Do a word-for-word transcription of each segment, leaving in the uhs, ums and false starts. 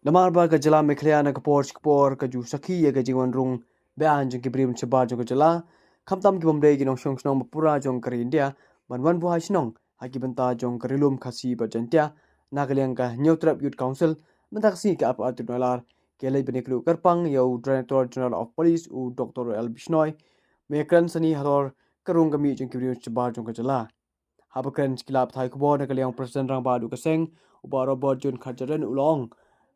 Namar ba ka jylla Meghalaya na ka por sha ka por ka ju sakhi ïa ka jingwan rung beaiñ jong ki briew shabar jong ka jylla, khamtam ki bym dei ki nongshong shnong ba pura jong ka ri India, ban wan buh ha shnong ha ki bynta jong ka ri lum Khasi bad Jaintia. Na ka liang ka Hynñiewtrep Youth Council, mynta ka sngi ka arphew ar tarik Nailar, ka leit ban ïakynduh kyrpang ïa u Director General of Police u Doctor L Bishnoi, ban ïakren sani halor ka rung ka mih jong ki briew shabar jong ka jylla. Haba kren sha ki lad pathai khubor na ka liang u President Rangbah duh ka seng, u Bah Robert John Kharjahrin, u la ong,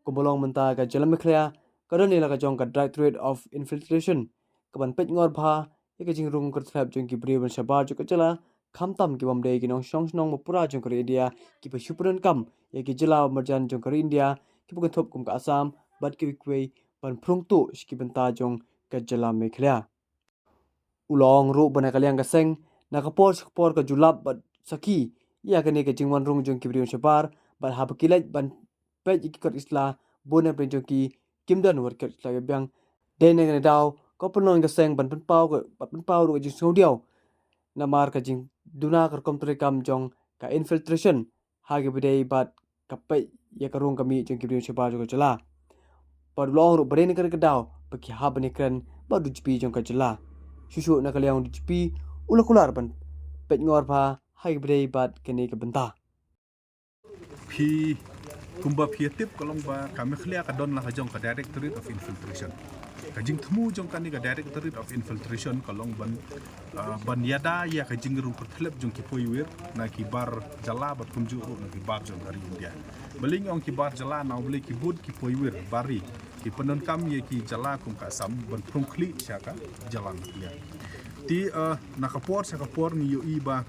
kumba long mynta ka jylla Meghalaya ka don ïa la ka jong ka Directorate of Infiltration, ka ban peit ngor bha ïa ka jingrung kyrthlep jong ki briew shabar jong ka jylla, khamtam ki bym dei ki nongshong shnong ba pura jong ka ri India, kiba shu pyndonkam ïa ki jylla marjan jong ka ri India, kiba kynthup kum ka Assam bad kiwei kiwei, ban phrung tuh sha ki bynta jong ka jylla Meghalaya. U la ong ruh ba na ka liang ka seng, na ka por sha ka por ka ju lap bad sakhi ïa kane ka jingwan rung jong ki briew shabar, bad haba ki leit ban peit ïa ki kot ki sla, bun na pdeng jong ki kim don wat ki kot ki sla kiba biang. Dei na kane ka daw ka pynlong ka seng ban pynpaw ka, ban pynpaw ruh ka jingsngewdiaw namar ka jingduna ka rukom treikam jong ka infiltration ha kaba ïadei bad ka peit ïa ka rung ka mih jong ki briew shabar jong ka jylla. Bad u la ong ruh ba dei na kane ka daw ba ki hap ban ïakren bad u D G P jong ka jylla. Shuh shuh na ka liang u D G P u la kular ban peit ngor bha ha kaba ïadei bad kane ka bynta. Phi, kumba phi tip ka long ba ka Meghalaya ka don la ka jong ka Directorate of Infiltration. Ka jingthmu jong kane ka Directorate of Infiltration ka long ban, ah, ban ïada ïa ka jingrung kyrthlep jong ki poiwir na ki bar jylla bad kumjuh ruh na ki bar jong ka ri India. Balei nga ong ki bar jylla? Na u balei ki bun ki poiwir bar ri ki pyndonkam ïa ki jylla kum ka Assam ban phrung khlieh sha ka jylla Meghalaya. Te, ah, na ka por sha ka por ngi ïohi ba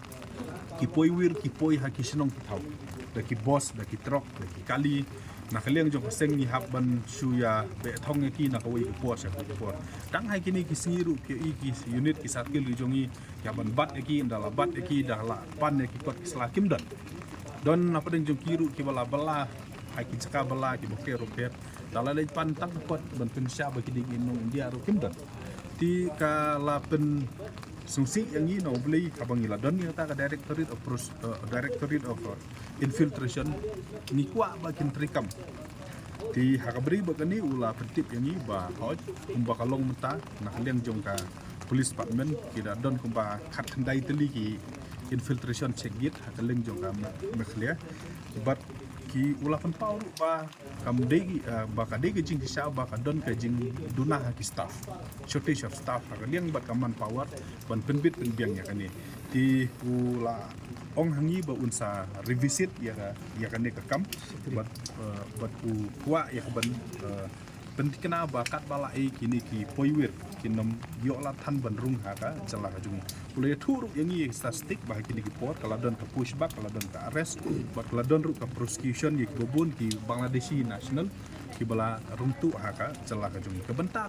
ki poiwir ki poi ha ki shnong ki thaw da ki bus, da ki truck, da ki kali. Na ka liang jong ka seng ngi hap ban shu ïa beh thong ïa ki na kawei ka por sha kawei ka por. Tang ha kine ki sngi ruh phi ïohi ki unit ki circle ki jong ngi ïa ban bat ïa ki, ynda la bat ïa ki da la pan ïa ki kot ki sla kim don. Don na pdeng jong ki ruh kiba la bylla ha ki jaka bylla kiba pher ruh pher, da la leit pan tang ka kot ban pynshai ba ki dei ki nong India ruh kim don. Te ka la pynsngewsih ïa ngi na u balei haba ngi la don ïa kata ka Directorate of Pros-, eh, Directorate of, eh, Infiltration, ngi kwah ba kin treikam. Te ha kaba ri ba kane u la pyntip ïa ngi ba hooid, kumba ka long mynta na ka liang jong ka Police Department ki da don kumba khatkhyndai tylli ki infiltration check gate ha ka liang jong ka Me-, Meghalaya. Bad ki u la pynpaw ruh ba kam dei, eh, ba ka dei ka jingkyrshan ba ka don ka jingduna ha ki staff, shortage of staff ha ka liang bad ka manpower ban pynbit pynbiang ïa kane. Te u la ong ha ngi ba un sa revisit ïa ka, ïa kane ka kam bad, eh, bad u kwah ïa ka ban, eh, pynthikna ba katba la ei kine ki poiwir kin ym ïoh lad than ban rung ha ka jylla ka jong ngi. U la ïathuh ruh ïa ngi ïa ki statistic ba ha kine ki por ka la don ka pushback, ka la don ka arrest bad ka la don ruh ka prosecution ïa kiba bun ki Bangladeshi national kiba la rung tuh ha ka jylla ka jong ngi. Ka bynta